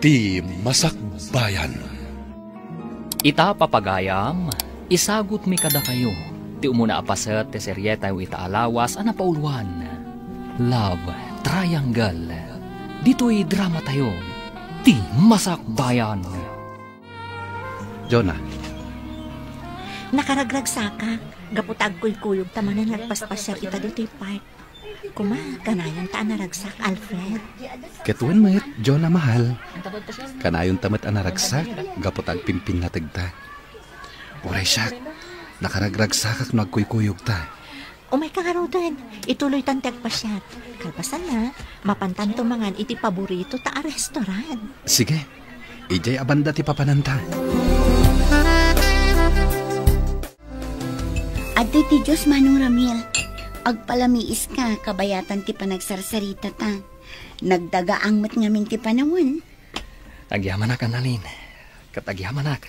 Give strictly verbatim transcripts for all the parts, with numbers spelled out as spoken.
Ti Masakbayan. Ita, papagayam, isagutmi kadakayo ti umuna a paset ti serietayo ita a lawas a napauluan, Love Triangle. Ditoy dramatayo, Ti Masakbayan. Jonah. Nakaragragsakak, gapu ta agkuykuyogta manen nga agpaspasiar ita ditoy park. Kuma, kanayon ta a naragsak, Alfred. Ket wen met, Jonah mahal. Kanayonta met a naragsak, gapu ta agpimpinnategta. Uray siak, nakaragragsakak no agkuykuyogta. Umayka ngaruden, ituloytan ti agpasiar. Kalpasanna, mapantanto mangan iti paborito ta a restaurant. Sige, idiay a banda ti papananta. Adtoy ti Dios, Manong Ramil. Agpalamiiska, kabayatan ti panagsarsaritata. Nagdagaang met ngamin ti panawen. Agyamanak, Annalyn. Ket agyamanak.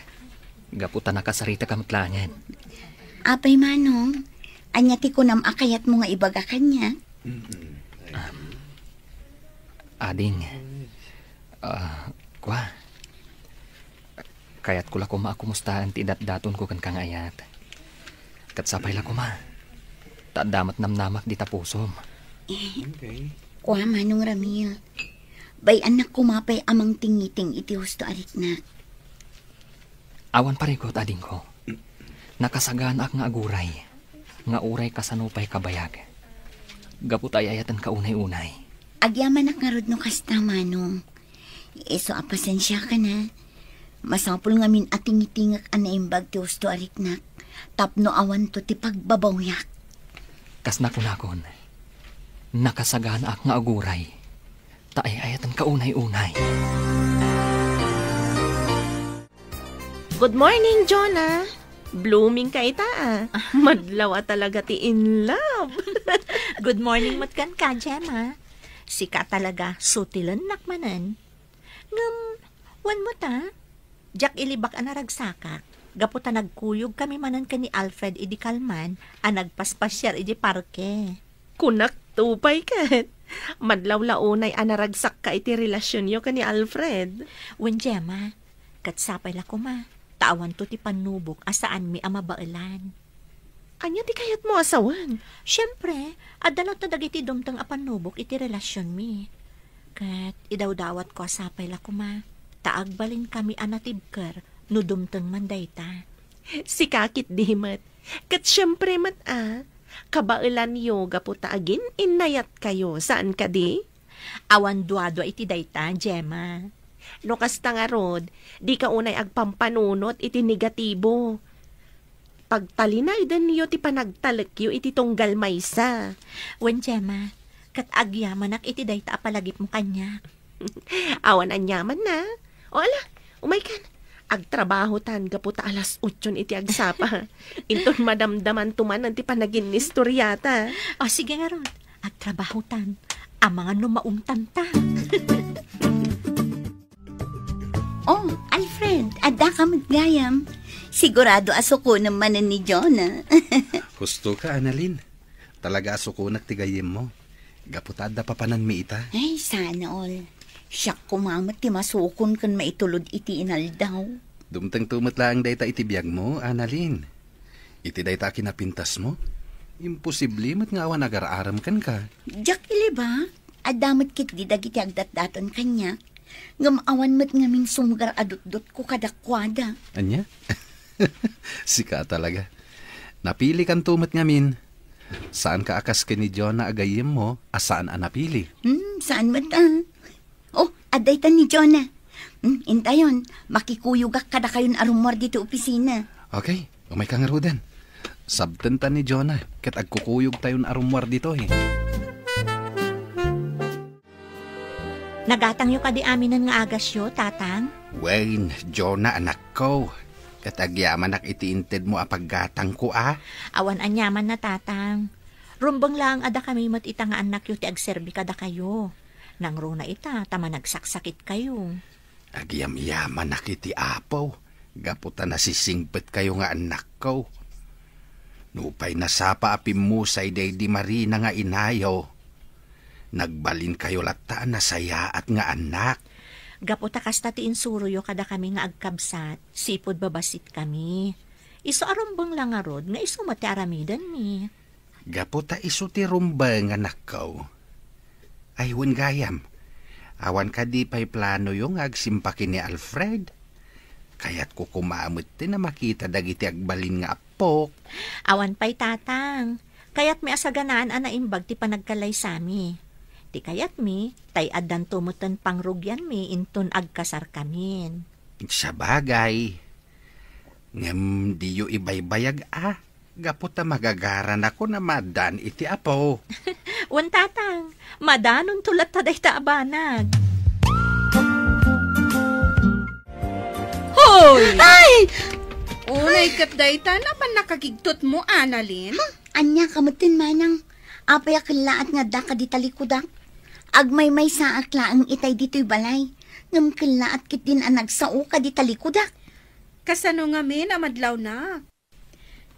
Gapu ta nakasaritak met laengen. Apay, Manong, ania ti kunam a kayatmo nga ibaga kaniak? Ading, ah, kua, kayatko la koma a kumustaen ti idatdatonko kenka nga ayat. Ket sapay la koma, ta adda met namnamak dita pusom. Eh, kua, Manong Ramil, bay-annak koma pay a mangtingiting iti husto a riknak. Awan parikut, adingko. Nakasaganaak nga aguray, nga uray kasano pay kabayag. Gapu ta ay-ayatenka unay-unay. Agyamanak ngarud no kasta, Manong. Isu a pasensiakan a. Masapul ngamin a tingitingek a naimbag ti husto a riknak, tapno awanto ti pagbabawyak. Kas nakunakon, nakasaganaak nga aguray, ta ay-ayatenka unay-unay. Good morning, Jonah. Blooming ka ita, ah. Madlaw a talaga ti in love. Good morning met kenka, Gemma. Sika talaga, sutilennak manen. Ngem, wen met a, diak ilibak a naragsakak, gapu ta nagkuyog kami manen ken ni Alfred idi kalman a nagpaspasiar idi parke. Kunak to pay ket, madlaw la unay a naragsakka iti relasionyo ken ni Alfred. Wen, Gemma, ket sapay la koma, ta awanto ti pannubok a saanmi a mabaelan. Ania ti kayatmo a sawen? Siempre, adda latta dagiti dumteng a pannubok iti relasionmi. Ket idawdawatko a sapay la koma, ta agbalinkami a natibker no dumteng man dayta. Sika ketdi met. Ket siempre met a, kabaelanyo gapu ta agin-innayatkayo, saan kadi? Awan duadua iti dayta, Gemma. No kasta ngarud, dika unay agpampanunot iti negatibo. Pagtalinaydenyo ti panagtalekyo iti tunggal maysa. Wen, Gemma, ket agyamanak iti dayta a palagipmo kaniak. Awan aniamanna. O ala, umaykan. Agtrabahotan gapu ta alas otson iti agsapa. Inton madamdamanto manen ti panaginnistoriata. O, sige ngarud. Agtrabahotan. Amangan no maungtanta. Oh, Alfred, adda ka met gayam. Sigurado a sukonem manen ni Jonah. Husto ka, Annalyn. Talaga a sukonak ti gayyemmo. Gapu ta adda papananmi ita. Ay, sana all. Siak koma met ti masukon ken maitulod iti inaldaw. Dumtengto met laeng dayta iti biagmo, Annalyn. Iti dayta a kinapintasmo, imposible met nga awan agar-arem kenka. Diak iliba, adda met ketdi dagiti agdatdaton kaniak. Ngem awan met ngamin sumgar a dutdotko kadakuada. Ania? Sika talaga. Napilikanto met ngamin. Saanka a kas ken ni Jonah a gayyemmo a saan a napili. Hmm, saan met a? Oh, adda ita ni Jonah. Hmm, intayon, makikuyogak kadakayon a rummuar ditoy opisina. Okay, umayka ngaruden. Sabtenta ni Jonah, ket agkukuyogtayon a rummuar ditoy. Nagatangyo kadi aminen nga agasyo, Tatang? Wen, Jonah, anakko. Ket agyamanak iti intedmo a paggatangko, a? Awan aniamanna, Tatang. Rumbeng laeng a dakami met ita nga annakyo ti agserbi kadakayo. Nangruna ita ta managsaksakitkayo. Agyamyamanak iti Apo, gapu ta nasisingpetkayo nga annakko. Nupay nasapa a pimmusay daydi Marina nga inayo, nagbalinkayo latta a nasayaat nga annak. Gapu ta kasta ti insuroyo kadakami nga agkabsat, sipud babasitkami. Isu a rumbeng la ngarud nga isu met ti aramidenmi. Gapu ta isu ti rumbeng, anakko. Ay, wen gayam. Awan kadi pay planoyo nga agsimpaki ni Alfred? Kayatko koma met ti a makita dagiti agbalin nga appok. Awan pay, Tatang. Kayatmi a saganaan a naimbag ti panagkalaysami. Ti kayatmi, tay addanto metten pangrugianmi inton agkasarkamin. Sabagay. Ngem diyo ibaybayag a, gapu ta magagaranakon a maaddaan iti apo. Wen, Tatang, madanonto latta dayta a banag. Hoy! Ay! Unay ket dayta, napan nakagigtotmo, Annalyn? Ania ka metten, manang? Apay a kellaat nga addaka dita likudak? Agmaymaysaak laeng itay ditoy balay. Ngem kellaat ketdin a nagsaoka dita likudak. Kasano ngamin a madlawnak?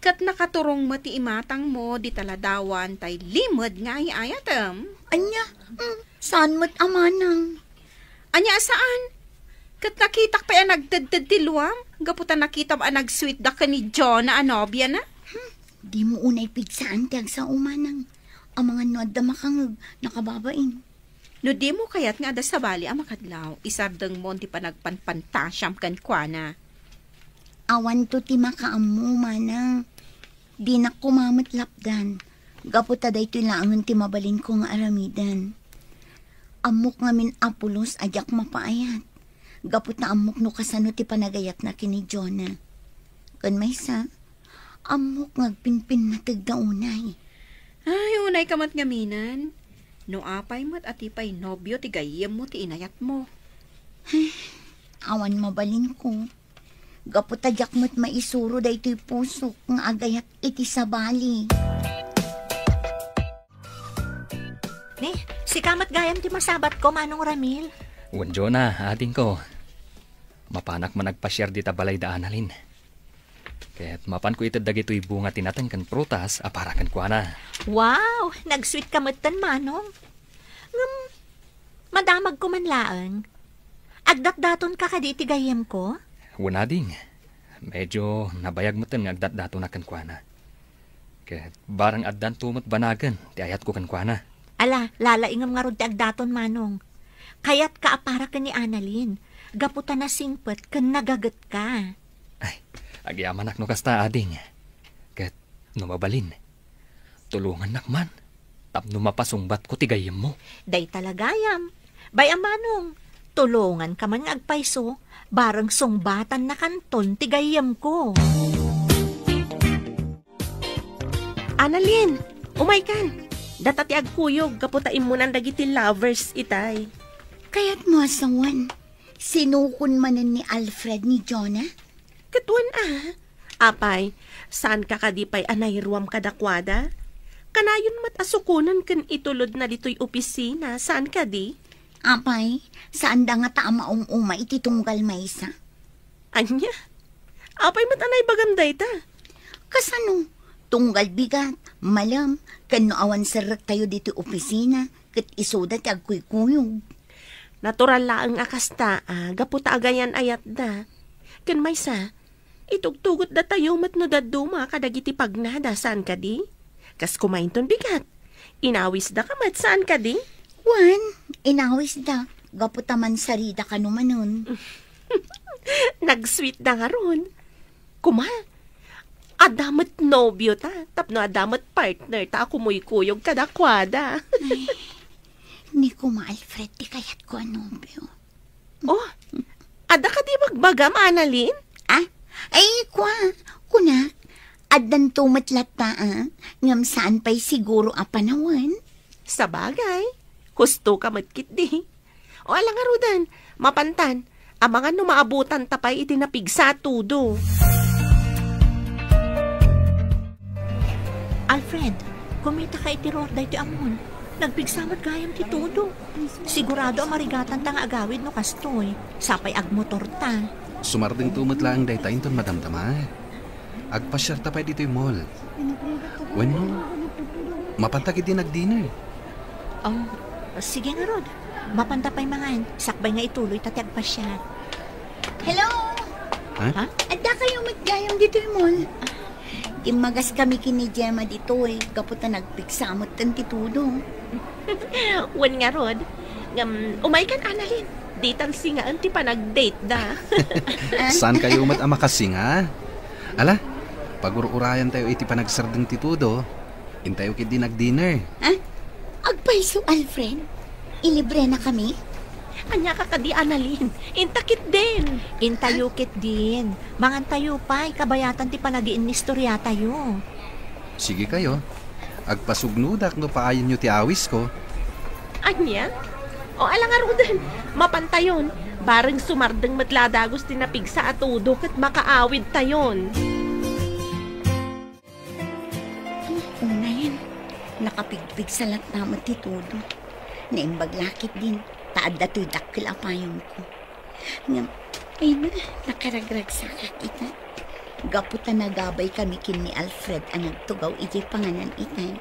Ket nakaturong met ti imatangmo dita ladawan tay limed nga ay-ayatem. Ania? Hmm, saan met a manang? Ania a saan? Ket nakitak pay a nagtedted ti luam, gapu ta nakitam a nagsuitda ken ni Jonah a nobiana. Hmm, dimo unay pigsaan ti agsao, manang. Amangan no adda makangeg, nakababain. No dimo kayat nga adda sabali a makadlaw, isardengmon ti panagpanpantasiam kenkuana. Awanto ti makaammo, manang. Dinak koma met lapdan, gapu ta daytoy laengen ti mabalinko nga aramiden. Ammok ngamin a pulos a diak mapaayat, gapu ta ammok no kasano ti panagayatna ken ni Jonah. Ken maysa, ammok nga agpinpinnategda unay. Ay, unay ka met ngaminen. No apay met a ti pay nobio ti gayyemmo ti inayatmo. Ay, awan mabalinko. Gapu ta diak met maisuro daytoy pusok nga agayat iti sabali. Ni, sika met gayam ti masabatko, Manong Ramil. Wen, Jonah, adingko. Mapanak man agpasiar dita balay da Annalyn. Ket mapanko ited dagitoy bunga ti nateng ken prutas a para kenkuana. Wow! Nagsuitka metten, Manong. Ngem, madamagko man laeng. Agdatdatonka kadi iti gayyemko? Wen, ading. Medyo nabayag metten nga agdatdatonak kenkuana. Ket barang addanto met banagen ti ayatko kenkuana. Ala, lalaingem ngarud ti agdaton, Manong. Kayatka a para ken ni Annalyn, gapu ta nasingpet ken nagagetka. Ay, agyamanak no kasta, ading. Ket no mabalin, tulongannak man tapno mapasungbatko ti gayyemmo. Dayta la gayam. Bay-am, Manong, tulonganka man nga agpayso, bareng sungbatannakanton ti gayyemko. Annalyn, umaykan. Data ti agkuyog gapu ta immunan dagiti lovers itay. Kayatmo a sawen, sinukon manen ni Alfred ni Jonah? Ket wen a. Apay, saanka kadi pay a nairuam kadakuada? Kanayon met a sukonen ken itulodna ditoy opisina, saan kadi? Apay, saanda ngata a maum-uma iti tunggal maysa? Ania? Apay met a naibagam dayta? Kasano? Tunggal bigat, malem, ken no awan serrektayo ditoy opisina, ket isuda ti agkuykuyog. Natural laeng a kasta, a, gapu ta agayan-ayatda. Ken maysa, itugtugotda tayo met no dadduma kadagiti pagnada, saan kadi? Kas kumainton bigat. Inawisda ka met, saan kadi? Wen, inawisda. Gapu ta mansarida kano manen. Nagsuitda ngarud. Kuma, adda met nobio ta, tapno adda met partner ta a kumuykuyog kadakuada. Ay, ni Kuma Alfred ti kayatko a nobio. Oh, adda kadi bagbagam, Annalyn? Ah? Ay, kua, kuna, addanto met latta, a, ngem saan pay siguro a panawen. Sabagay, husto ka met ketdi. O, ala ngaruden, mapantan, amangan no maabutanta pay iti napigsa a tudo. Alfred, kumita ka iti ruar daytoy a mall. Nagpigsa met gayam ti tudo. Sigurado a marigatanta nga agawid no kastoy. Sapay agmotorta. Sumardengto met laeng dayta inton madamdama. Agpasiarta pay ditoy mall. Wenno, mapanta ketdi nag-dinner. Oh, sige ngarud. Mapanta pay mangan, sakbay nga ituloy ta ti agpasiar. Hello! Ha? Ha? Adda kayo met gayam ditoy mall? Timmagas kami ken ni Gemma ditoy, gapu ta nagpigsa metten ti Todo. Wen ngarud, ngem umaykan, Annalyn. Ditan singaen ti panagdate da. Saan kayo met a makasinga? Ala, pagur-urayan tayo iti panagsardeng ti Todo. Intayo ketdi nag-dinner. Ha? Agpayso, Alfred? Ilibre na kami? Ania ka kadi, Annalyn? Inta ketdin. Intayo ketdin. Mangan tayo pay, kabayatan ti panagiinnistoriatayo. Sige kayo. Agpasugnodak no paayenyo ti awisko. Ania? O, ala ngaruden, mapantayon. Bareng sumardeng met la dagus ti napigsa a Todo ket makaawidtayon. Unayen, nakapigpigsa latta met ti Todo. Naimbag la ketdin, ta adda toy dakkel a payongko. Ngem, ay na, nakaragragsakak ita. Gapu ta nagabay kami ken ni Alfred a nagtugaw idiay panganan itay.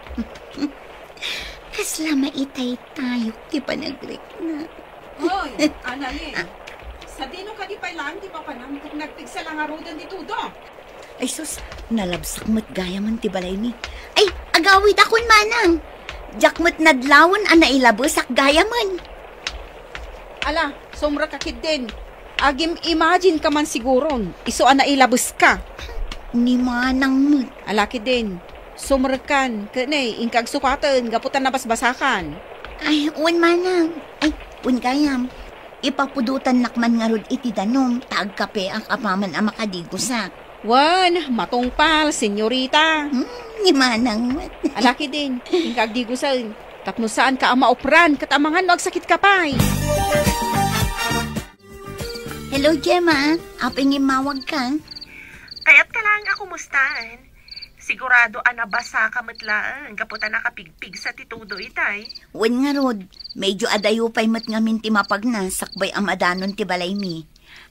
Kasla maitaytayok ti panagrikna. Hoy, Annalyn, sadino kadi pay laeng ti papanam ket nagpigsa la ngaruden ti Todo? Ay sus, nalabsak met gayamen ti balaymi. Ay, agawidakon manang. Diak met nadlawen a nailabesak gayamen. Ala, sumrekka ketdin. Agim-imagine ka man siguron, isu a nailabeska. Ni manang met. Ala ketdin, sumrekkan, ket ne, inka agsukaten gapu ta nabasbasakan. Ay, wen manang. Ay, wen gayam. Ipapudotannak man ngarud iti danum, ta agkapeak apaman a makadigusak. Wen, matungpal, senyorita. Hmm, ni manang met. Ala ketdin, inka agdigusen, tapno saanka a maupran ket amangan no agsakitka pay. Hello, Gemma. Apay nga immawagka? Kayatka laeng a kumustaen. Sigurado a nabasaka met laeng gapu ta nakapigpigsa ti Todo itay. Wen ngarud, medyo adayo pay met ngamin ti mapagna sakbay a madanon ti balaymi.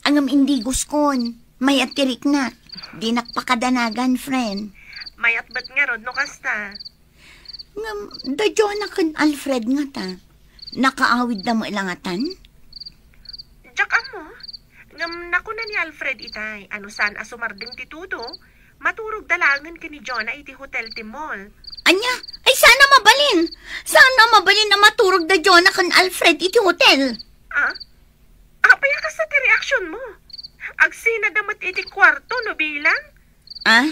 Ngem indiguskon, mayat ti riknak. Dinak pakadanagan, friend. Mayat met ngarud no kasta. Ngem, da Jonah ken Alfred ngata, nakaawidda met la ngatan? Diak ammo. Ngem nakuna ni Alfred itay a no saan a sumardeng ti Todo, maturogda laengen ken ni Jonah iti hotel ti mall. Ania? Ay, saan a mabalin! Saan a mabalin a maturogda Jonah ken Alfred iti hotel? Ah? Apay a kasta ti reaksionmo? Agsinada met iti kuarto no bilang? Ah?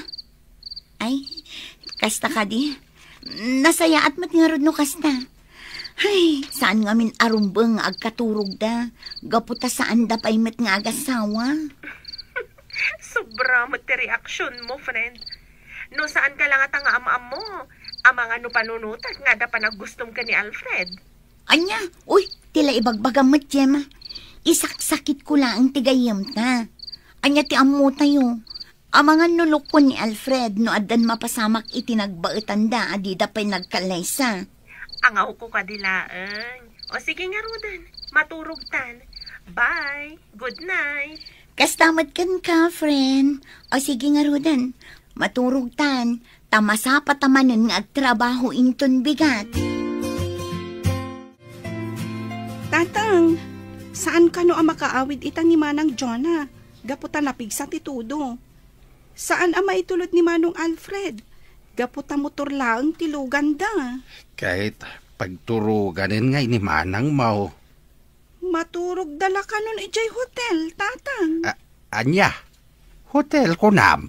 Ay, kasta kadi. Nasayaat met ngarud no kasta. Ay, saan ngamin a rumbeng nga agkaturogda, gapu ta saanda pay met nga agasawa. Sobra met ti reaksionmo, friend. No saanka la ngata nga am-ammo, amangan no panunotek nga adda panaggustom ken ni Alfred. Ania? Uy, ti la ibagbagam met, Gemma. Isaksakitko laeng ti gayyemta. Ania ti ammotayo? Amangan no lukon ni Alfred no addan mapasamak iti nagbaetanda a dida pay nagkallaysa. Angawko kadi laeng. O sige ngaruden, maturogtan. Bye. Good night. Kasta met kenka, friend. O sige ngaruden, maturogtan. Ta masapata manen nga agtrabaho inton bigat. Tatang, saan kano a makaawid ita ni Manang Jonah, gapu ta napigsa ti Todo. Saan a maitulod ni Manong Alfred, gapu ta motor laeng ti luganda. Ket pagturoganen ngay ni Manangmo. Maturogda la kanon idiay hotel, Tatang. A-, ania? Hotel, kunam?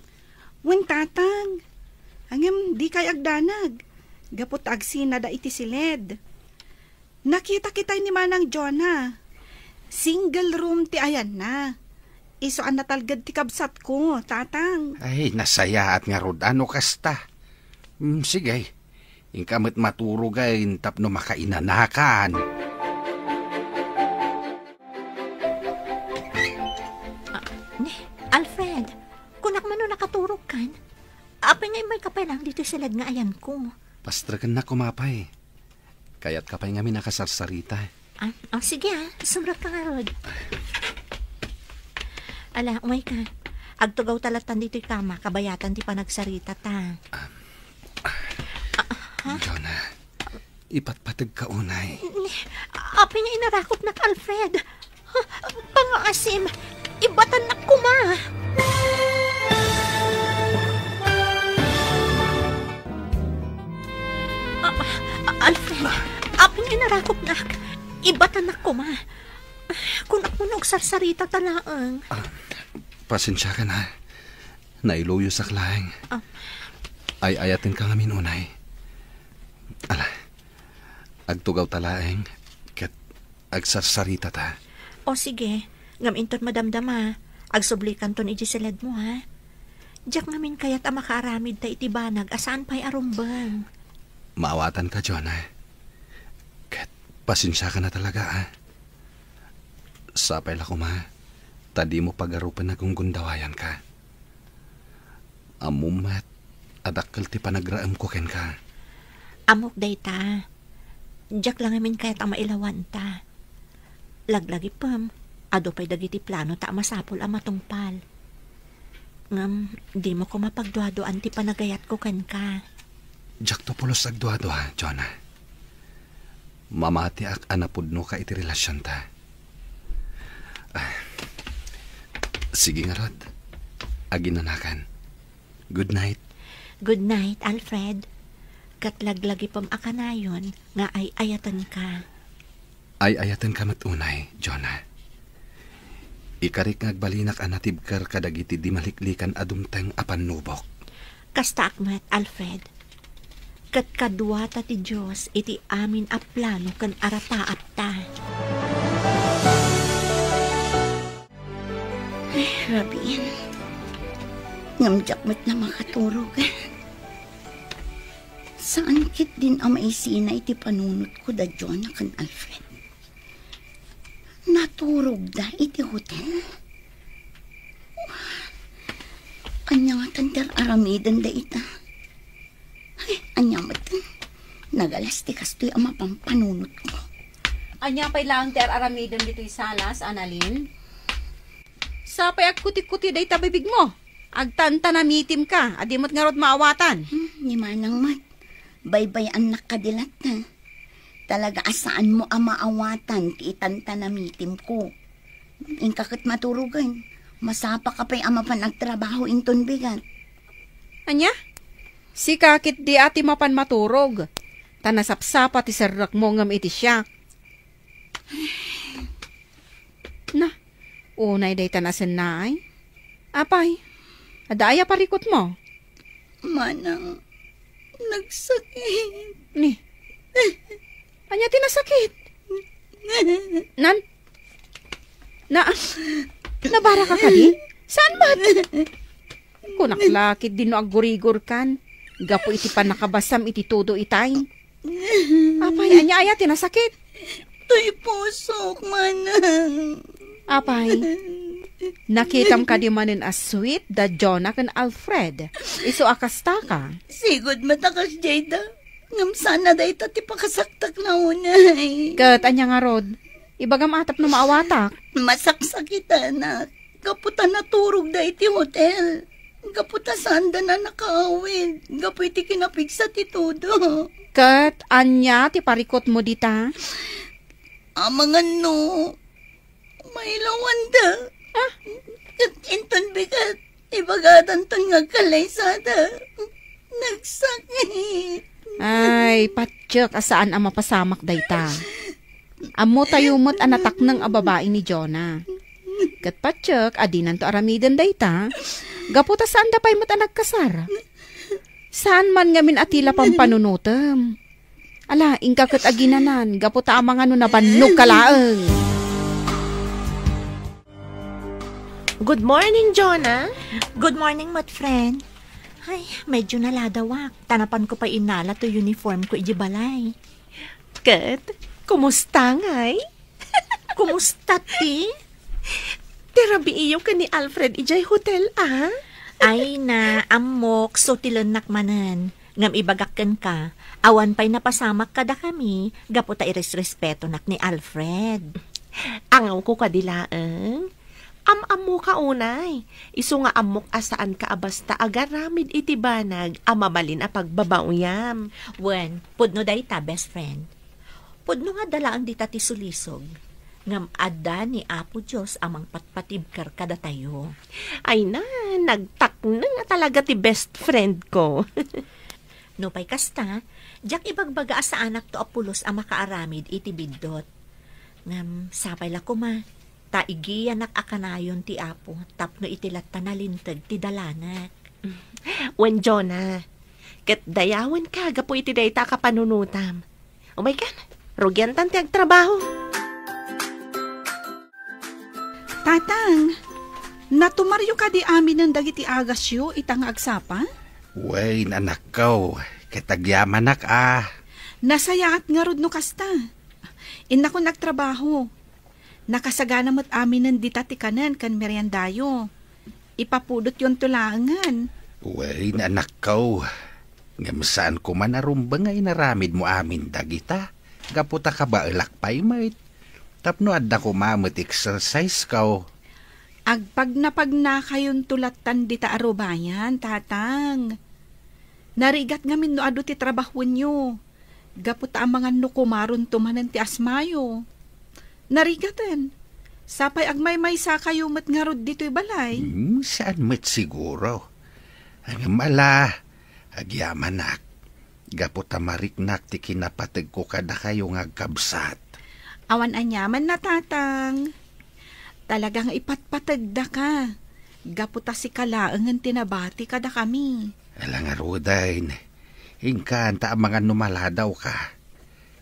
Wen, Tatang. Ngem dikay agdanag, gapu ta agsinada iti siled. Nakitak itay ni Manang Jonah. Single room ti ayanna. Isu a natalged ti kabsatko, Tatang. Ay, nasayaat ngarud a no kasta. Mm, sige. Inka met maturogen tapno makainanakan. Ah, ne, Alfred, kunak man no nakaturogkan? Apay nga immayka pay laeng ditoy siled nga ayanko? Pastrekennak koma pay. Kayatka pay ngamin a kasarsarita. Ah, oh, sige ah. Sumrekka ngarud. Ala, umayka. Agtugawta lattan ditoy kama, kabayatan ti panagsaritata. Ah, ha? Jonah, ipatpategka unay. Ni, Apay nga inarakopnak, Alfred? Pangaasim, ibatannak koma. Ah, ah, Alfred, apay nga inarakopnak? Ibatannak koma. Kunak mo no agsarsarita ta laeng. Ah, pasensiakan, ha. Nailuyosak laeng. Ah. Ay-ayatenka ngamin unay. Ala, agtugaw ta laeng, ket agsarsarita ta. O sige, ngem inton madamdama, agsublikanton idiay siledmo, ha? Diak ngamin kayat a makaaramid ta iti banag a saan pay a rumbeng. Maawatanka, Jonah. Ket pasensiakan a talaga, ha? Sapay la koma, ta dimo pagarupen a gunggundawayanka. Ammom met a dakkel ti panagraemko kenka. Ammok dayta. Diak la ngamin kayat a mailawanta. Laglagipem, adu pay dagiti plano ta a masapul a matungpal. Ngem, dimo koma pagduaduan ti panagayatko kenka. Diakto pulos agduadua, Jonah. Mamatiak a napudnoka iti relasionta. Ah, sige ngarud. Aginanakan. Good night. Good night, Alfred. Ket laglagipem a kanayon nga ay-ayatenka. Ay-ayatenka met unay, Jonah. Ikarik nga agbalinak a natibker kadagiti di maliklikan a dumteng a pannubok. Kastaak met, Alfred. Ket kaduata ti Dios iti amin a plano ken arapaatta. Ay, rabiin. Ngem diak met la makaturog. Saan ketdin a maisina iti panunotko da Jonah ken Alfred. Naturogda iti hotel? Ania ngatan ti ar-aramidenda ita? Ay, ania met? Nagalas ti kastoy a mapampanunotko. Ania pay laeng ti ar-aramidem ditoy salas, Annalyn? Sapay agkuti-kuti dayta bibigmo. Agtantanamitimka, a di met ngarud maawatan. Hmm, ni Manang met. Baybay-annak kadi latta. Talaga a saanmo a maawatan ti itantanamitimko. Inka ket maturogen. Masapaka pay a mapan agtrabaho inton bigat. Ania? Sika ketdi a ti mapan maturog. Ta nasapsapa ti serrekmo ngem iti siak. Na, unay dayta nasennaay. Apay, adda aya parikutmo? Manang, nagsakit. Ni, ania ti nasakit? Nan, na, nabaraka kadi? Saan met? Kunak la ketdin no aggurigorkan gapu iti pannakabasam iti todo itay. Apay, ania aya ti nasakit? Toy pusok, Manang. Apay, nakitam kadi manen a sweet da Jonah ken Alfred? Isu a kastaka. Sigud met a kasdiayda. Ngem saan a dayta ti pakasaktak na unay. Ket ania ngarud? Ibagam a tapno maawatak. Masaksakitanak. Gapu ta naturogda iti hotel. Gapu ta saanda a nakaawid. Gapu iti kinapigsa ti todo. Ket ania ti parikutmo dita? Amangan no mailawanda. Ah? Ket inton bigat, ibagadanton nga agkallaysada. Nagsakit. Ay, patiek a saan a mapasamak dayta. Ammotayo met a natakneng a babai ni Jonah. Ket patiek a dinanto aramiden dayta, gapu ta saanda pay met a nagkasar. Saan man ngamin a ti la pampanunotem. Ala, inka ket aginanan, gapu ta amangan no nabannogka laeng. Good morning, Jonah. Good morning, met friend. Ay, medyo naladawak. Ta napanko pay innala toy uniformko idiay balay. Ket, kumusta ngay? Kumusta ti? Ti rabiiyo ken ni Alfred idiay hotel, a? Ay na, ammok, sutilennak manen. Ngem ibagak kenka, awan pay napasamak kadakami gapu ta iresrespetonak ni Alfred. Angawko kadi laeng. Am-ammoka unay, isu nga ammok a saanka a basta agaramid iti banag a mabalin a pagbabaoyam. Wen, pudno dayta, best friend. Pudno nga adda laeng dita ti sulisog, ngem adda ni Apo Dios a mangpatpatibker kadatayo. Ay na, nagtakneng a talaga ti best friend ko. Nupay kasta, diak ibagbaga a saanakto a pulos a makaaramid iti biddut. Ngem sapay la koma, ta igiyanak a kanayon ti Apo tapno iti latta nalinteg ti dalanak. Wen, Jonah, ket dayawenka gapu iti dayta a kapanunotam. Umaykan, rugiantan ti agtrabaho. Tatang, natumaryo kadi aminen dagiti agasyo ita nga agsapa? Wen, anakko, ket agyamanak a. Nasayaat ngarud no kasta. Innakon agtrabaho. Nakasagana met aminen dita ti kanen ken meriendayo. Ipapudotyonto laengen. Wen, anakko. Ngem saan koma a rumbeng nga inaramidmo amin dagita, gapu ta kabaelak pay met. Tapno adda koma met exercise ko. Agpagnapagnakayonto lattan dita a rubayan, Tatang. Narigat ngamin no adu ti trabahuenyo. Gapu ta amangan no kumaronto manen ti asmayo. Narigaten. Sapay agmaymaysakayo met ngarud ditoy balay. Hmm, saan met siguro. Ngem ala, agyamanak. Gapu ta mariknak ti kinapategko kadakayo nga agkabsat. Awan aniaman na, Tatang. Talaga nga ipatpategdaka. Gapu ta sika laengen ti nabati kadakami. Ala ngaruden, inkan ta amangan no maladawka.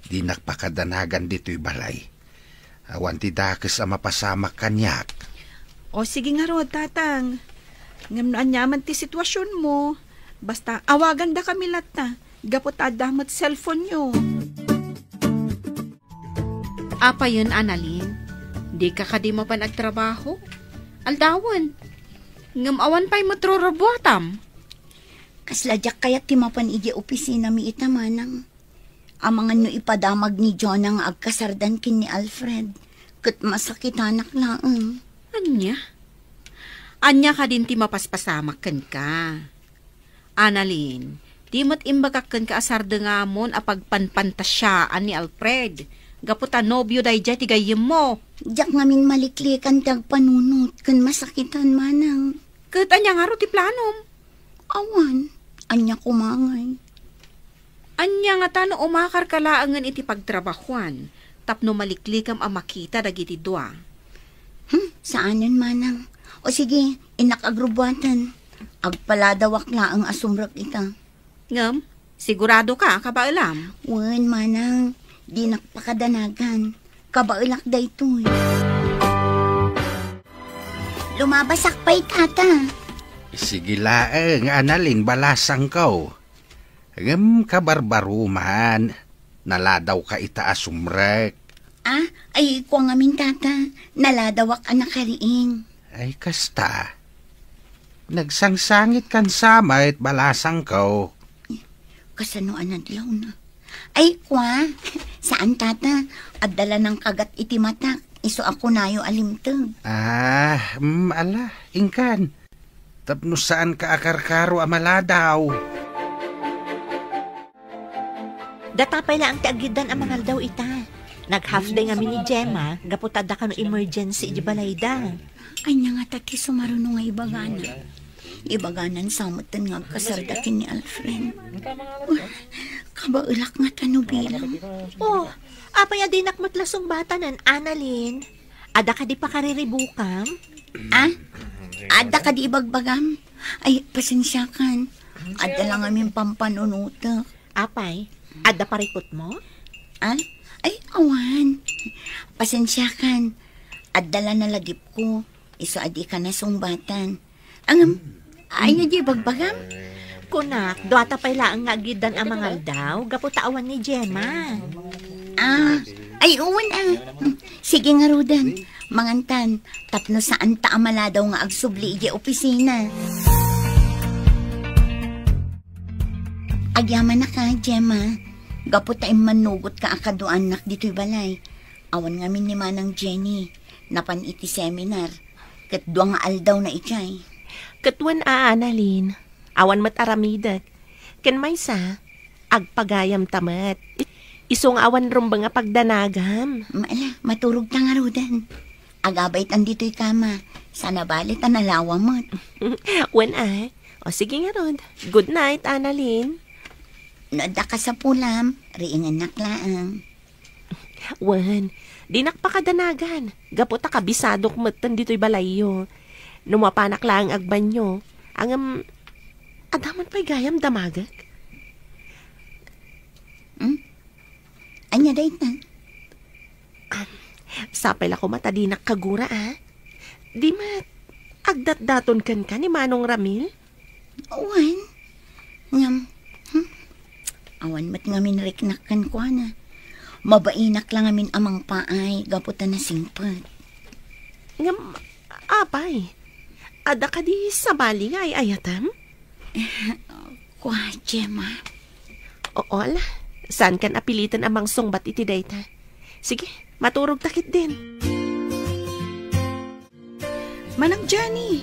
Dinak pakadanagan ditoy balay. Awan ti dakes a mapasamak kaniak. O, sige ngarud, Tatang. Ngem no aniaman ti situasionmo, basta awagandakami latta, gapu ta adda met cellphone-yo. Apayen, Annalyn? Dika kadi mapan agtrabaho? Aldawen. Ngem awan pay met rurubbuatam. Kasla diak kayat ti mapan idiay opisinami ita, manang. Amangan no ipadamag ni Jonah nga agkasardan ken ni Alfred, ket masakitanak laeng. Ania? Ania kadin ti mapaspasamak kenka? Annalyn, di met imbagak kenka a sardengamon a pagpanpantasiaan ni Alfred, gapu ta nobio daydiay ti gayyemmo. Diak ngamin maliklikan ti agpanunot ken masakitan, manang. Ket ania ngarud ti planom? Awan, ania koma ngay? Ania ngata no umakarka laengen iti pagtrabahuan tapno maliklikam a makita dagiti dua? Hmm, saanen, manang. O sige, innak agrubbuaten. Agpaladawak laeng a sumrek ita. Ngem, siguradoka a kabaelam? Wen, manang. Dinak pakadanagan. Kabaelak daytoy. Lumabasak pay, tata. Sige laeng, Annalyn, balasangko. Ngem kabarbaruman, naladawka ita a sumrek. Ah, ay, kua ngamin, tata. Naladawak a nakariing. Ay, kasta. Nagsangsangitkan sa met, balasangko. Kasano a nadlawna? Ay, kua, saan, tata. Adda la nangkagat iti matak, isu a kunayo a limteg. Ah, mm, ala, inkan. Tapno saanka a karkaro a maladaw. Data pay laeng ti agiddan a mangaldaw ita. Nag-half day ngamin ni Gemma, gapu ta adda kano emergency iti balayda. Ania ngata ti sumaruno nga ibagana? Ibaganan sa metten nga agkasarda ken ni Alfred. Kabaelak ngata no bilang. Oh, apay a dinak met la sungbatanen, Annalyn? Adda kadi pakariribukam? Ah? Adda kadi ibagbagam? Ay, pasensiakan. Adda la ngamin pampanunotek. Apay, adda parikutmo? Ah? Ay, awan. Pasensiakan. Adda la nalagipko. Isu a dika nasungbatan. Angem, ania di ibagbagam? Kunak, duata pay laeng nga agiddan a mangaldaw, gapu ta awan ni Gemma. Ah, ay, wen, ah. Sige ngaruden. Mangantan, tapno saanta a maladaw nga agsubli idiay opisina. Agyamanak a, Gemma. Gapu ta immannugotka a kaduaannak ditoy balay. Awan ngamin ni Manang Jenny. Napan iti seminar. Ket dua nga aldawna idiay. Ket wen a, Annalyn. Awan met aramidek. Ken maysa, agpagayamta met. Isu nga awan rumbeng a pagdanagam. Ma-, ala, maturog ta ngaruden. Agabay tan ditoy kama. Sana bali ta nalawa met. Wen, ay. O, sige ngarud. Good night, Annalyn. No adda kasapulam, riingennak laeng. Wen, dinak pakadanagan. Gapu ta kabisadok metten ditoy balayyo. No mapanak laeng agbanyo. Ngem, adda man pay gayam damagek? Hmm? Ania dayta? Am, sapay la koma ta dinak kagura, a? Di met, agdatdaton kenka ni Manong Ramil? Wen. Ngem, hmm? Awan met ngamin riknak kenkuana. Mabainak la ngamin a mangpaay gapu ta nasingpet. Ngem, apay, adda kadi sabali nga ay-ayatem? Kua, Gemma. Oo, ala. Saan kan apiliten a mangsungbat iti dayta? Sige, maturog ta ketdin. Manang Jenny,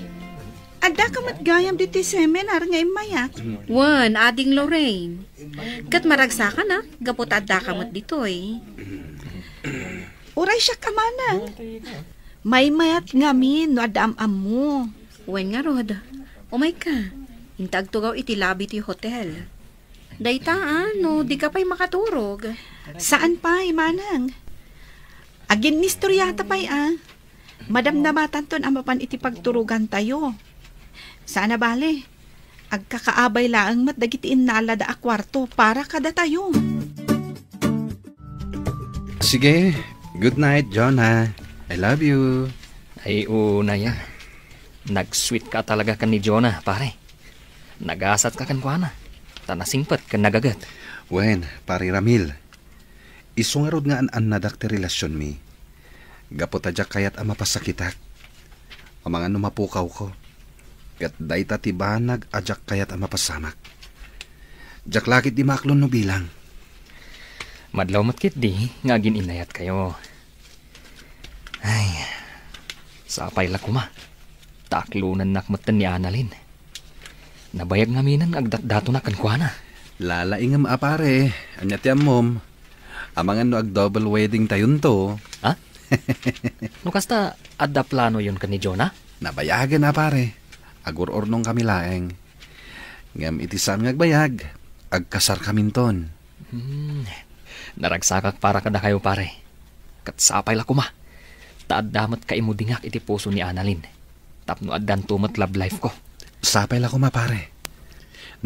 adda ka met gayam ditoy seminar nga immayak? Wen, Ading Lorraine. Ket maragsakan a, gapu ta adda ka met ditoy. Uray siak a manang. Maymayat ngamin no adda am-ammo. Wen ngarud, umayka. Inta agtugaw iti lobby ti hotel. Dayta, a, no dika pay makaturog. Saan pay, manang? Aginnistoriata pay, a. Madamdamatanton a mapan iti pagturogantayo. Saan a bale, agkakaabay laeng met dagiti innalada a kuarto para kadatayo. Sige, good night, Jonah. I love you. Ay, unay a. Nag-sweet ka talaga ken ni Jonah, pare. Nagasat ka kenkuana, ta nasingpet ken nagaget. Wen, Pare Ramil, isu ngarud nga an-annadak ti relasionmi. Gapu ta diak kayat a mapasakitak. Amangan no mapukawko. Ket dayta ti banag a diak kayat a mapasamak. Diak la ketdi maaklon no bilang. Madlaw met ketdi nga agin-innayatkayo. Ay, sapay la koma. Ta aklonennak metten ni Annalyn. Nabayag ngaminen nga agdatdatonak kenkuana. Lalaingem a pare, ania ti ammom? Amangan no ag-double wedding tayonto. Ha? No kasta, adda planoyon ken ni Jonah? Nabayagen a pare. Agur-urnongkami laeng. Ngem iti saan nga agbayag, agkasarkaminton. Hmm. Naragsakak para kadakayo, pare. Ket sapay la koma. Ta adda met kaimudingak iti puso ni Annalyn. Tapno addanto met love life ko. Sapay la koma, pare.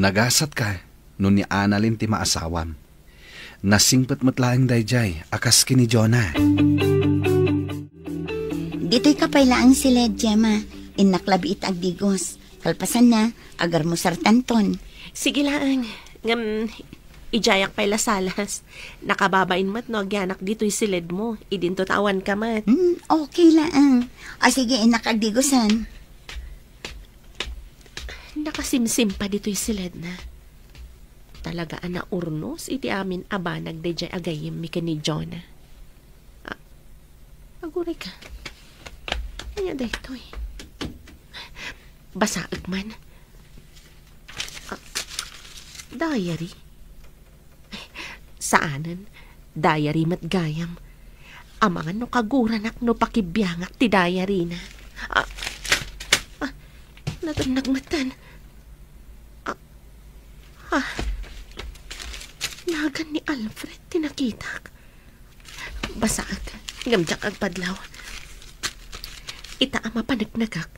Nagasatka no ni Annalyn ti maasawam. Nasingpet met laeng daydiay a kas ken ni Jonah. Ditoy ka pay laeng siled, Gemma. Innak labi ita agdigos. Kalpasanna, agarmusartanton. Sige laeng. Ngem, idiayak pay la salas. Nakababain met no agyanak ditoy siledmo. Idinto ta awanka met. Hmm, okay laeng. O sige, innak agdigosan. Nakasimsim pa ditoy siledna. Talaga a naurnos iti amin a banag daydiay a gayyemmi ken ni Jonah. Ah, aguray ka. Ania daytoy? Basaek man. Ah, diary? Saanen, diary met gayam. Amangan no kaguranak no pakibiangak ti diary-na. Ah, ah, natennag metten. Ah, ah, nagan ni Alfred ti nakitak. Basaek, ngem diak agpadlaw. Ita a mapaneknekak,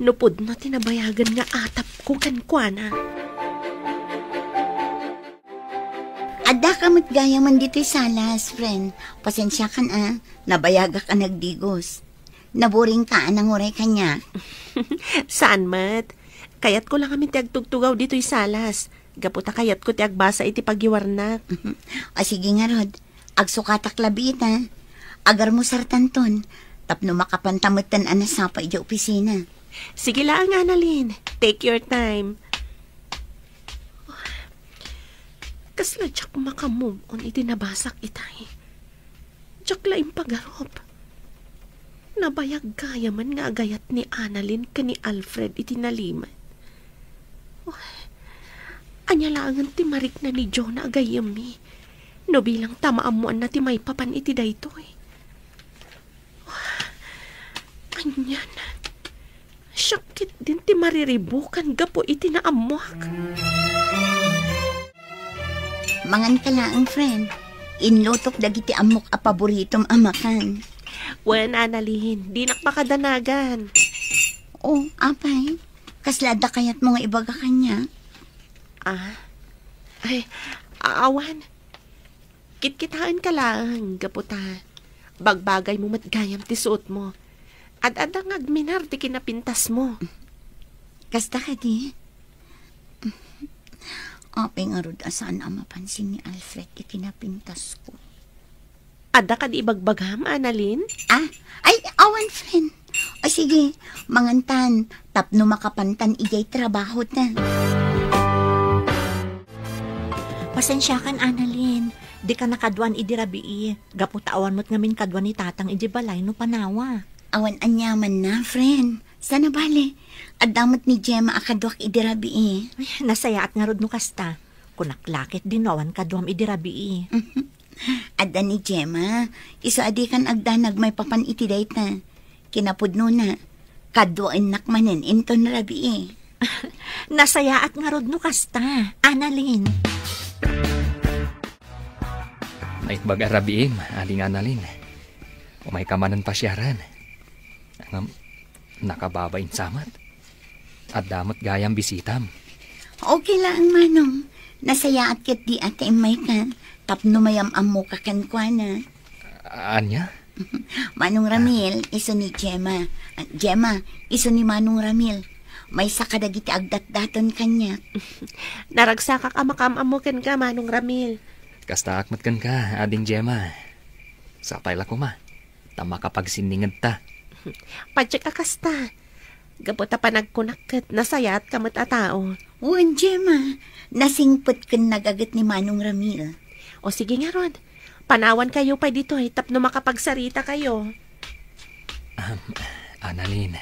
no pudno ti nabayagen nga atapko kenkuana. Addaka met gayamen ditoy salas, friend. Pasensiakan a, nabayagak a nagdigos. Naboringka a nanguray kaniak. Saan met. Kayatko la ngamin ti agtugtugaw ditoy salas. Gapu ta kayatko ti agbasa iti pagiwarnak. O sige ngarud, agsukatak labi ita. Agarmusartanton, tapno makapanta metten a nasapa idiay opisina. Sige laeng, Annalyn. Take your time. Kasla diak maka-move on iti nabasak itay. Diak la impagarup. Nabayag gayamen nga agayat ni Annalyn ken ni Alfred iti nalimed. Uy, ania laengen ti marikna ni Jonah a gayyemmi? No bilang ta maammoanna ti maipapan iti daytoy. Anian, siak ketdin ti mariribukan gapu iti naammoak. Mangan ka laeng, friend. Inlutok dagiti ammok a paboritom a makan. Wen, Annalyn, dinak makadanagan. Oh, apay? Kasla adda kayatmo nga ibaga kaniak? Ah? Ay, a-, awan. Kitkitaen ka laeng, gapu ta bagbagaymo met gayam ti suotmo. Ad-adda nga agminar ti kinapintasmo. Kasta kadi? Apay ngarud a saan a mapansin ni Alfred ti kinapintasko? Adda kadi ibagbagam, Annalyn? Ah, ay, awan, friend. O sige, mangantan, tapno makapantan idiay trabahota. Pasensiakan, Annalyn. Dika nakaduan idi rabii. Gapu ta awan met ngamin kadua ni Tatang idi balay no panawa. Awan aniamanna, friend. Saan a bale, adda met ni Gemma a kaduak idi rabii. Ay, nasayaat ngarud no kasta. Kunak la ketdi no awan kaduam idi rabii. Adda ni Gemma, isu a dikan agdanag maipapan iti dayta. Kinapudnona, kaduaennak manen inton rabii. Nasayaat ngarud no kasta, Annalyn. Naimbag a rabiim, Ading Annalyn. Umayka manen pasiaren. Ngem, nakababain sa met. Adda met gayam bisitam. Okay laeng, Manong. Nasayaat ketdi a ta immayka tapno mayam-ammoka kenkuana. Ania? Manong Ramil, isu ni Gemma. Ah, Gemma, isu ni Manong Ramil. Maysa kadagiti agdatdaton kaniak. Naragsakak a makaam-ammo kenka, Manong Ramil. Kastaak met kenka, Ading Gemma. Sapay la koma ta makapagsinningedta. Padiak a kasta. Gapu ta panagkunak ket nasayaatka met a tao. Wen, Gemma, nasingpet ken nagaget ni Manong Ramil. O sige ngarud, panawankayo pay ditoy tapno makapagsarita kayo. Ahem, Annalyn,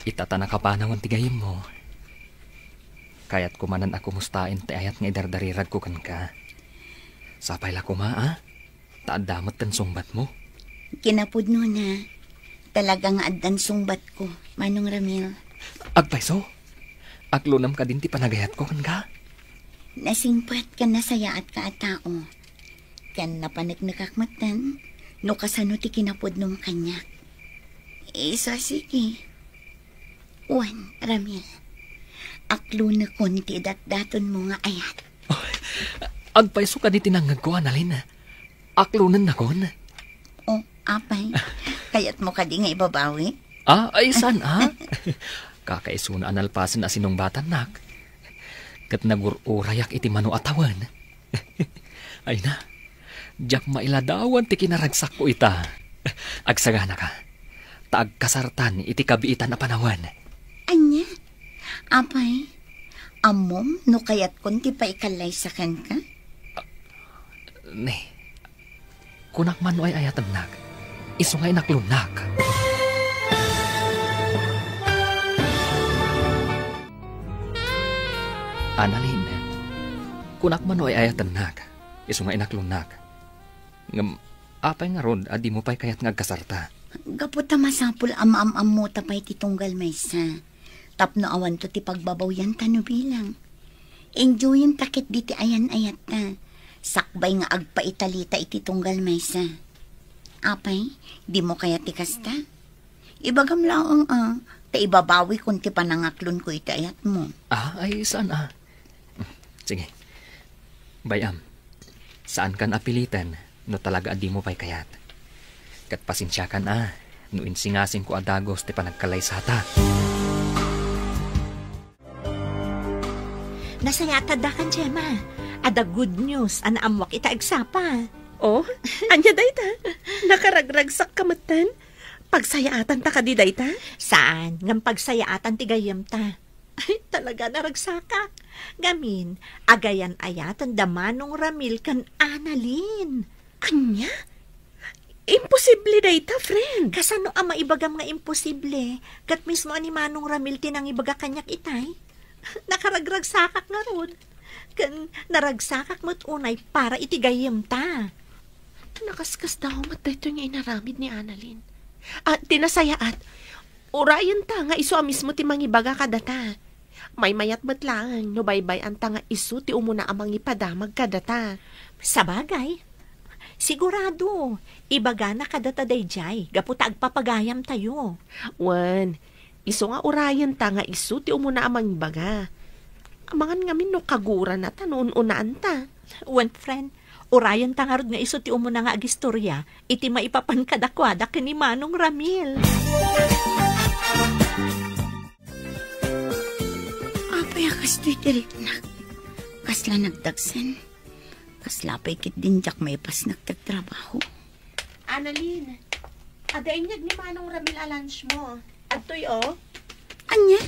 ita ta nakapanawen ti gayyemmo, kayatko manen a kumustaen ti ayat nga idardariragko kenka. Sapay la koma, a? Ta adda met ti sungbatmo. Kinapudnona, talaga nga addan sungbatko, Manong Ramil. Agpayso, aklonem kadin ti panagayatko kenka? Nasingpet ken nasayaatka a tao. Ken napaneknekak metten no kasano ti kinapudnom kaniak. Isu a sige. Wen, Ramil, aklonekon ti datdatonmo nga ayat. Agpayso kadi ti nangngegko, Annalyn? Aklonennakon? O, apay, kayatmo kadi nga ibabawi? Ah, ay, saan, ah? Kakaisuna a nalpasen a sinungbatannak. Ket nagur-urayak iti mano a tawen. Ay na, diak mailadawan ti kinaragsakko ita. Agsaganaka, ta agkasartan iti kabiitan a panawen. Ania? Apay, ammom no kayatkon ti paikallaysa kenka? Ne, kunak man no ay-ayatennak, isu nga inaklonnak. Annalyn, kunak man no ay-ayatennak, isu nga inaklonnak. Ngem apay ngarud a dimo pay kayat nga agkasarta? Gapu ta masapul a maam-ammota pay ti tunggal maysa. Tapno awanto ti pagbabawianta no bilang. Enjoyenta ketdi ti ayan-ayatta. Sakbay nga agpaitalita iti tunggal maysa. Apay, dimo kayat ti kasta? Ibagam laeng a, ta ibabawikon ti panangaklonko iti ayatmo. Ah, ay, saan a? Sige. Bay-am, saankan a piliten no talaga a dimo pay kayat. Ket pasensiakan a, no insingasingko a dagus ti panagkallaysata. Nasayaat addakan, Gemma. Adda good news a naammoak ita agsapa. Oh, ania dayta? Nakaragragsakka metten? Pagsayaatanta kadi dayta? Saan, ngem pagsayaatan ti gayyemta. Ay, talaga, naragsakak. Ngamin, agayan-ayaten da Manong Ramil ken Annalyn. Ania? Imposible dayta, friend. Kasano a maibagam nga imposible? Ket mismo a ni Manong Ramil ti nangibaga kaniak itay. Nakaragragsakak ngarud. Ken naragsakak met unay para iti gayyemta. Nakaskasdaaw met daytoy nga inaramid ni Annalyn. Ah, ti nasayaat, urayenta nga isu a mismo ti mangibaga kadata. Maymayat met laeng no baybay-anta nga isu ti umuna a mangipadamag kadata. Sabagay, sigurado, ibagana kadata daydiay gapu ta agpapagayamtayo. Wen, isu nga urayenta nga isu ti umuna a mangibaga. Amangan ngamin no kagurana ta no un-unaanta. Wen, friend, urayenta ngarud nga isu ti umuna nga agistorya iti maipapan kadakuada ken ni Manong Ramil. Apay a kastoy ti riknak? Kasla nagdagsen. Kasla pay ketdin diak maipasnek ti agtrabaho. Annalyn, adda inyeg ni Manong Ramil a lunch mo. Adtoy, o. Ania?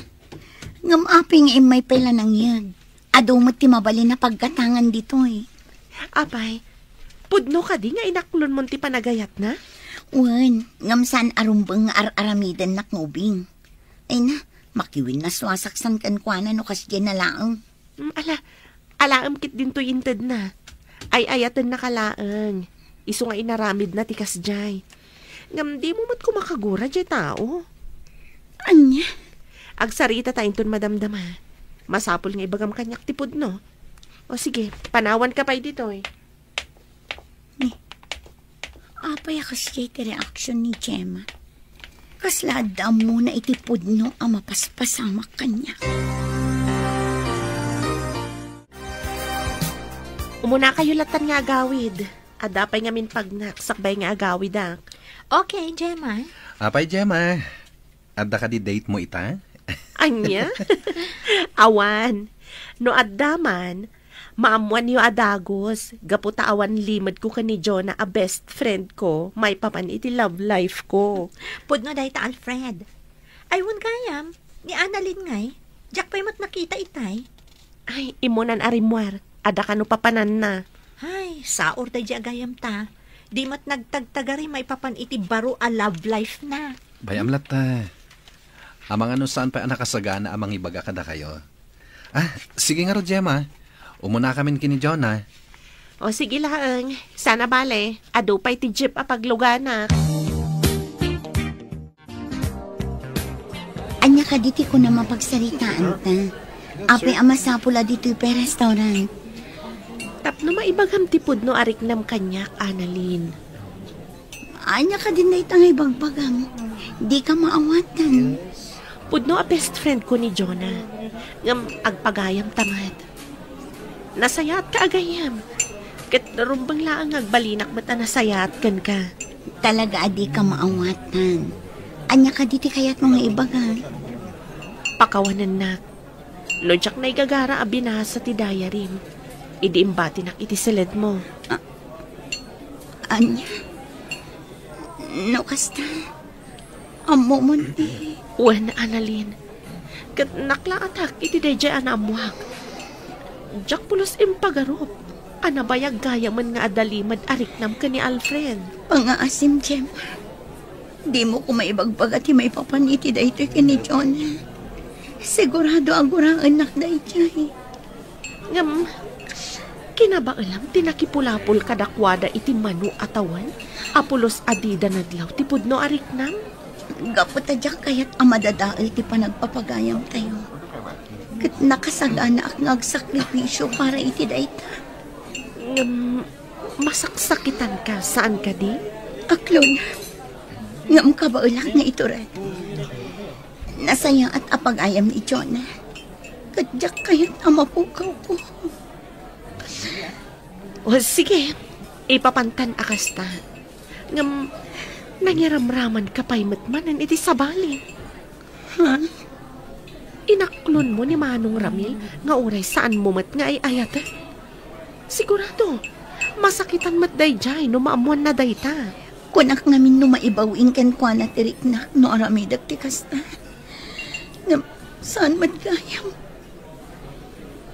Ngem apay nga immay pay la nangyeg? Adu met ti mabalin a paggatangan ditoy. Apay, pudno kadi nga inaklonmon ti panagayatna? Wen, ngem saan a rumbeng nga ar-aramidennak nga ubing. Ay na, makiwin na suasaksan kenkuana no kasdiay na laeng. Mm, ala, alaem ketdin toy intedna. Ay-ayatennaka laeng. Isu nga inaramidna ti kasdiay. Ngem dimo met koma kagura diay tao. Ania? Agsaritata inton madamdama. Masapul nga ibagam kaniak ti pudno. O sige, panawanka pay ditoy. Ni, apay a kasdiay ti reaksyon ni Gemma? Kasla adda ammona iti pudno a mapaspasamak kaniak. Umunakayo latan nga agawid. Adda pay ngamin pagnak sakbay nga agawidak. Okay, Gemma. Apay, Gemma? Adda kadi date mo ita? Ania? Awan. No adda man, maammoanyo a dagus, gapu ta awan limedko ken ni Jonah a best friend ko, maipapan iti love life ko. Pudno dayta, Alfred. Ay, wen gayam, ni Annalyn ngay, diak pay met nakita itay. Ay, immunan a rimmuar, adda kano papananna. Ay, saor daydi a gayamta. Di met nagtagtagari maipapan iti baro a love life na. Bay-am latta. Amangan no saan pay a nakasagana a mangibaga kadakayo. Ah, sige ngarud, Gemma. Umunakamin ken ni Jonah. O, sige laeng. Saan a bale, adu pay ti jeep a pagluganak. Ania kadi ti kunam a pagsaritaanta? Apay a masapul a ditoy pay restaurant? Tapno maibagam ti pudno a riknam kaniak, Annalyn. Ania kadin dayta nga ibagbagam? Dika maawatan. Pudno a best friend ko ni Jonah. Ngem agpagayamta met. Nasayaatka a gayyem. Ket rumbeng laeng nga agbalinak met a nasayaat kenka. Talaga a dika maawatan. Ania kadi ti kayatmo nga ibaga? Pakawanennak. No diak naigagara a binasa ti diaryem, idi imbatinak iti seledmo. A-, ania? No kasta, ammomon ti... Wen, Annalyn. Ket naklaatak iti daydiay a naammoak. Diak pulos impagarup a nabayag gayamen nga adda limed a riknam ken ni Alfred. Pangaasim, Gemma. Dimo koma ibagbaga ti maipapan iti daytoy ken ni Jonah. Sigurado a guraennak daydiay. Ngem, kinabaelam ti nakipulapol kadakuada iti mano a tawen a pulos a dida nadlaw ti pudno a riknam? Gapu ta diak kayat a madadael ti panagpapagayamtayo. Ket nakasaganaak nga agsakripisio para iti dayta. Ngem, masaksakitanka, saan kadi? Aklon, ngem kabaelak nga itured. Nasayaat a pagayam ni Jonah. Ket diak kayat a mapukawko. O, sige. Ipapantan a kasta. Ngem, nangiramramanka pay met manen iti sabali. Ha? Inaklonmo ni Manong Ramil nga uray saanmo met nga ay-ayaten? Sigurado, masakitan met daydiay no maammoanna dayta. Kunak ngamin no maibaw-in kenkuana ti riknak no aramidek ti kasta. Ngem, saan met gayam?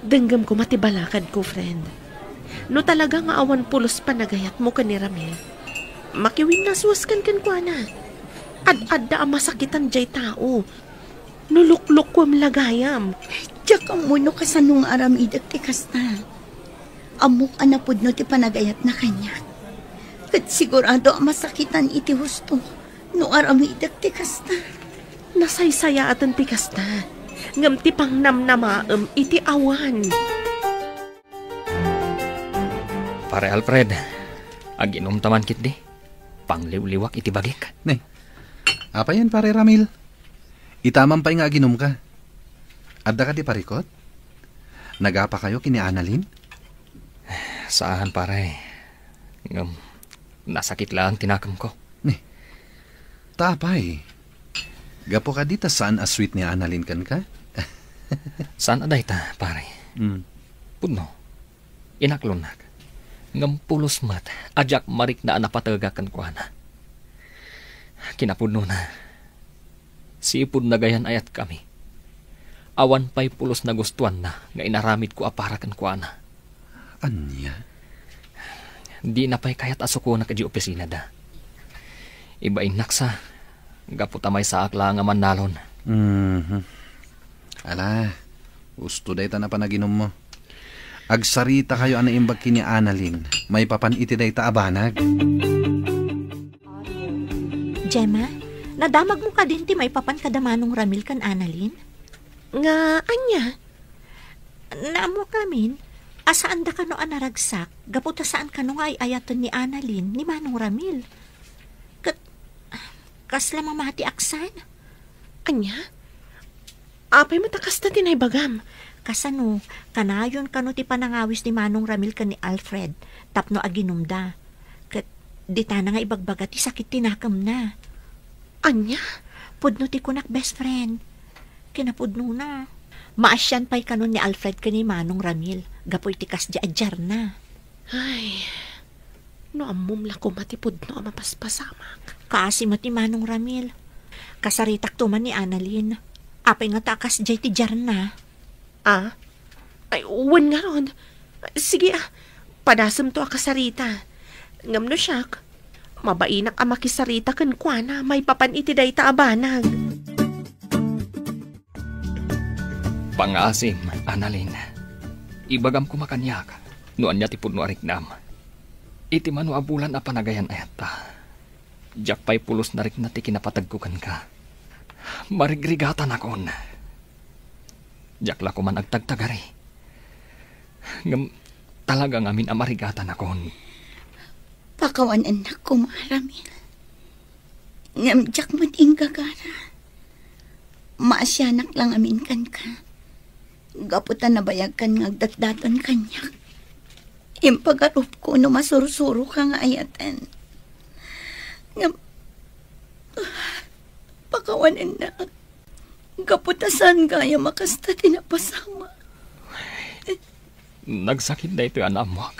Denggem koma ti balakadko, friend. No talaga nga awan pulos panagayatmo ken ni Ramil, makiwinnasuaskan kenkuana. Ad-adda a masakitan diay tao. No luklukuem la gayam, Diak ammo no kasano nga aramidek ti kasta. Ammok a napudno ti panagayatna kaniak. Ket sigurado a masakitan iti husto no aramidek ti kasta. Nasaysayaaten ti kasta, ngem ti pangnamnamaem iti awan. Pare Alfred, aginumta man ketdi. Pangliwliwak iti bagik. Ne, apayen, Pare Ramil? Itamam pay nga aginumka. Adda kadi parikut? Nagapakayo ken ni Annalyn? Saan, pare. Ngem, nasakit laeng ti nakemko. Ne, ta apay? Gapu kadi ta saan a sweet ni Annalyn kenka? Saan a dayta, pare. Mm. Pudno, inaklonnak. Ngem pulos met a diak marikna a napatega kenkuana. Kinapudnona, sipud nagayan-ayatkami, awan pay pulos nagustoanna nga inaramidko a para kenkuana. Ania? Dina pay kayat a sukonak idiay opisinada. Ibainnak sa, gapu ta maysaak laeng a mannalon. Mhm. Ala, husto dayta a panaginummo. Agsarita kayo a naimbag ken ni Annalyn maipapan iti dayta a banag. Gemma, nadamagmo kadin ti maipapan kada Manong Ramil ken Annalyn? Nga ania? Naammok ngamin a saanda kano a naragsak gapu ta saan kano nga ay-ayaten ni Annalyn ni Manong Ramil. Ket kasla mamatiak san? Ania? Apay met a kasta ti naibagam? Kasano, kanayon kano ti panangawis ni Manong Ramil ken ni Alfred tapno aginumda. Ket ditana nga ibagbaga ti sakit ti nakemna. Ania? Pudno ti kunak, best friend. Kinapudnona, maasian pay kanon ni Alfred ken ni Manong Ramil gapu iti kasdiay a diarna. Ay, no ammom la koma ti pudno a mapaspasamak. Kaasi met ni Manong Ramil. Kasaritakto man ni Annalyn. Apay ngata a kasdiay ti diarna? Ah? Ay, wen ngarud. Sige, ah. Padasemto a kasarita. Ngem no siak, mabainak a makisarita kenkuana maipapan iti dayta a banag. Pangngaasim, Annalyn. Ibagam koma kaniak no ania ti pudno a riknam. Iti mano a bulan a panagayan-ayatta, diak pay pulos narikna ti kinapategko kenka. Marigrigatanakon. Diak la koman agtagtagari. Ngem talaga ngamin a marigatanakon. Pakawanennak koma, Ramil. Ngem diak met inggagara. Maasianak la ngamin kenka. Gapu ta nabayagkan nga agdatdaton kaniak. Impagarupko no masursuroka nga ayaten. Ngem, pakawanennak. Gapu ta saan gayam a kasta ti napasamak. Nagsakit daytoy a naammoak.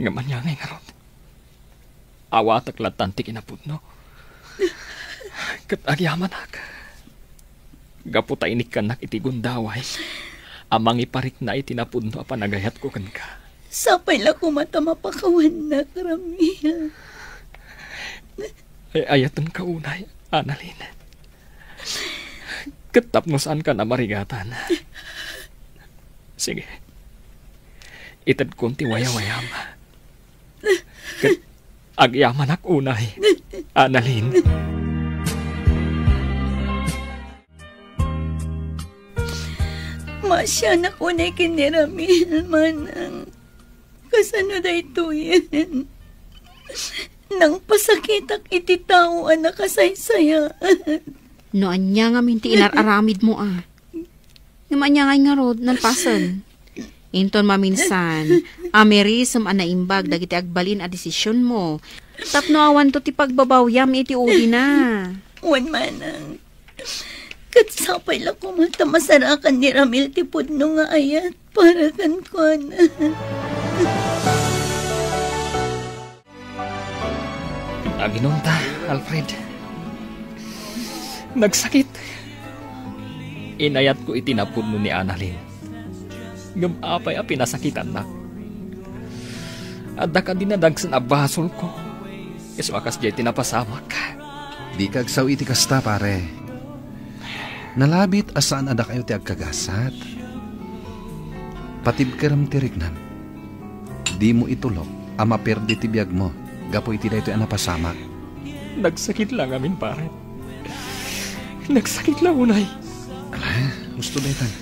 Ngem ania ngay ngarud? Awatek lattan ti kinapudno. Ket agyamanak. Gapu ta inikkannak iti gundaway a mangiparikna iti napudno a panagayatko kenka. Sapay la koma ta mapakawannak, Ramil. Ay-ayatenka unay, Annalyn. Ket tapno saanka a marigatan. Sige. Itedkon ti wayawayam. Ket agyamanak unay, Annalyn. Maasianak unay ken ni Ramil, manang. Kasano daytoyen? Nangpasakitak iti tao a nakasaysayaan. No ania ngamin ti inar-aramidmo a. Ngem ania ngay ngarud, nalpasen. Inton maminsan, amirisem a naimbag dagiti agbalin a desisionmo. Tapno awanto ti pagbabawyam iti ulina. Wen manang. Ket sapay la koma ta masarakan ni Ramil ti pudno nga ayat para kenkuana. Aginonta, Alfred. Nagsakit. Inayatko iti napudno ni Annalyn. Ngem apay a pinasakitannak? Adda kadi nadagsen a basolko? Isu a kasdiay ti napasamak. Dika agsao iti kasta, pare. Nalabit a saan a dakayo ti agkagasat. Patibkerem ti riknam. Dimo itulok a maperdi ti biagmo gapu iti daytoy a napasamak. Nagsakit la ngamin, pare. Nagsakit la unay. Ala, husto daytan.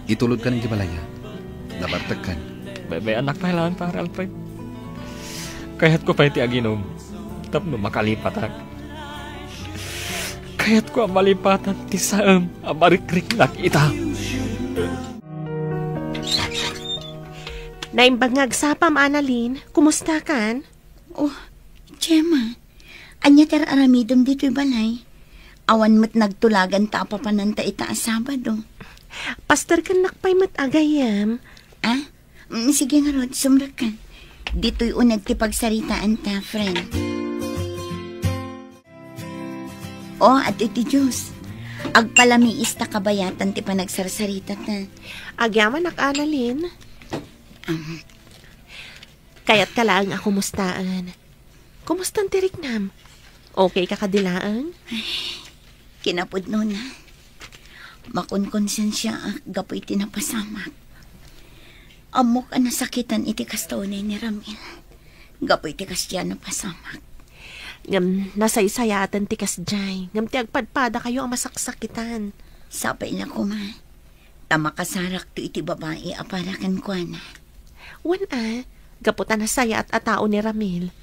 Itulodkan iti balaya. Nabartekkan. Bebe, anak na lang, pare Alfred. Kayatko pay ti aginom tapno makalipatak. Kayatko a malipatan ti saem a marikriknak ita. Naimbag nga agsapam, Annalyn. Kumusta kan? Oh, Gemma, ania ti ar-aramidem ditoy balay? Awan met nagtulagan ta apapananta ita a Sabado. Pastor, kennak pay met a gayyem. Ah? Mm, sige ngarud, sumrekka. Ditoy uneg ti pagsaritaanta, friend. Oh, adtoy ti juice. Agpalamiis ta kabayatan ti panagsarsaritata. Agyamanak, Annalyn. Um, Kayatka laeng a kumustaen. Kumustan ti riknam? Okay ka kadi laeng? Kinapudnona, makonkonsensiaak gapu iti napasamak. Ammok a nasakitan iti kasta unay ni Ramil gapu iti kasdiay a napasamak. Ngem nasaysayaaten ti kasdiay, ngem ti agpadpadakayo a masaksakitan. Sapay la koma ta makasarakto iti babai a para kenkuana. Wen a, gapu ta nasayaat a tao ni Ramil.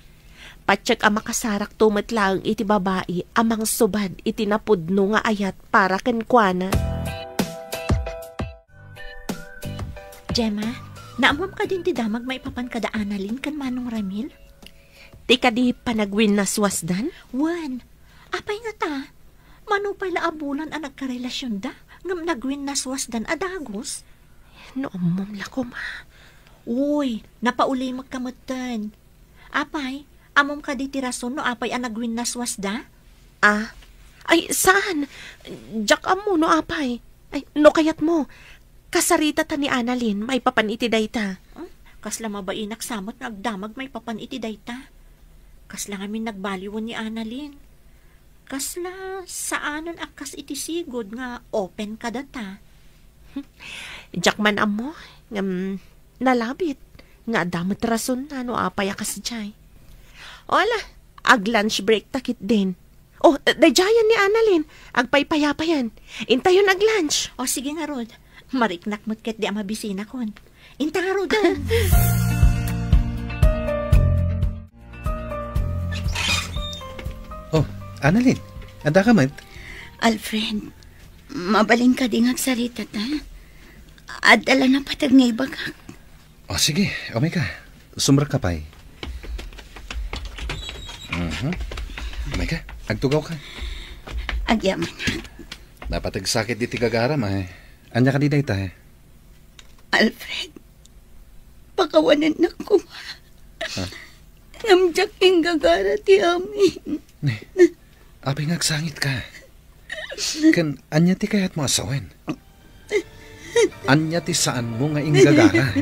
Patiek a makasarakto met laeng iti babai a mangsubad iti napudno nga ayat para kenkuana. Gemma, naammom kadin ti damag maipapan kada Annalyn ken Manong Ramil? Ti kadi panagwinnaswasdan? Wen, apay ngata? Mano pay la a bulan a nagkarelasionda, ngem nagwinnaswasdan a dagus? No ammom la koma. Uy, napaulimekka metten. Apay, ammom kadi ti rason no apay a nagwinnaswasda? Ah? Ay, saan? Diak ammo no apay. Ay, no kayatmo, kasaritata ni Annalyn maipapan iti dayta. Hmm? Kasla mabainak sa met nga agdamag maipapan iti dayta. Kasla ngamin nagbaliwen ni Annalyn. Kasla saanen a kas iti sigud nga open kadata. Diak man ammo, ngem nalabit nga adda met rasonna no apay a kasdiay. O ala, ag-lunch break ta ketdin. O, daydiayen ni Annalyn, agpaypayapayan. Intayon ag-lunch. O, sige ngarud. Mariknak met ketdi a mabisinakon. Inta ngaruden. Oh, Annalyn, adda ka met? Alfred, mabalin kadi nga agsarita ta? Adda la napateg nga ibagak. Oh, sige, umay ka. Sumrekka pay. Mhm. Umay ka, agtugaw ka. Agyamanak. Napateg sakit diti gagaram, ay. Ania kadi dayta, eh? Alfred, pakawanennak koma. Ha? Ngem diak inggagara ti amin. Ne, apay nga agsangit ka? Ken ania ti kayatmo a sawen? Ania ti saanmo nga inggagara?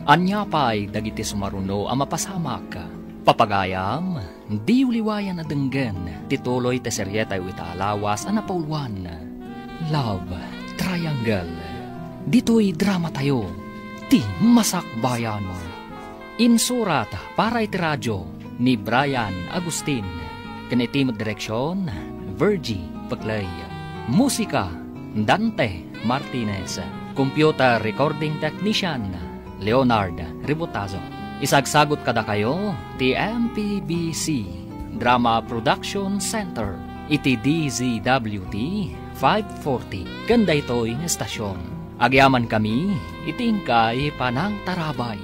Ania pay dagiti sumaruno a mapasamak? Papagayam, diyo liwayan a denggen ti tuloy ti serietayo ita a lawas a napauluan, Love Triangle. Ditoy dramatayo, ti Masakbayan. Insurat para iti radio ni Brian Agustin, ken iti met direksion, Virgie Peclay. Musika, Dante Martinez. Computer recording technician, Leonard Ributazo. Isagsagut kadakayo ti M P B C Drama Production Center iti D Z W T five forty ken daytoy nga estasion. Agyamankami iti inkay panangtarabay.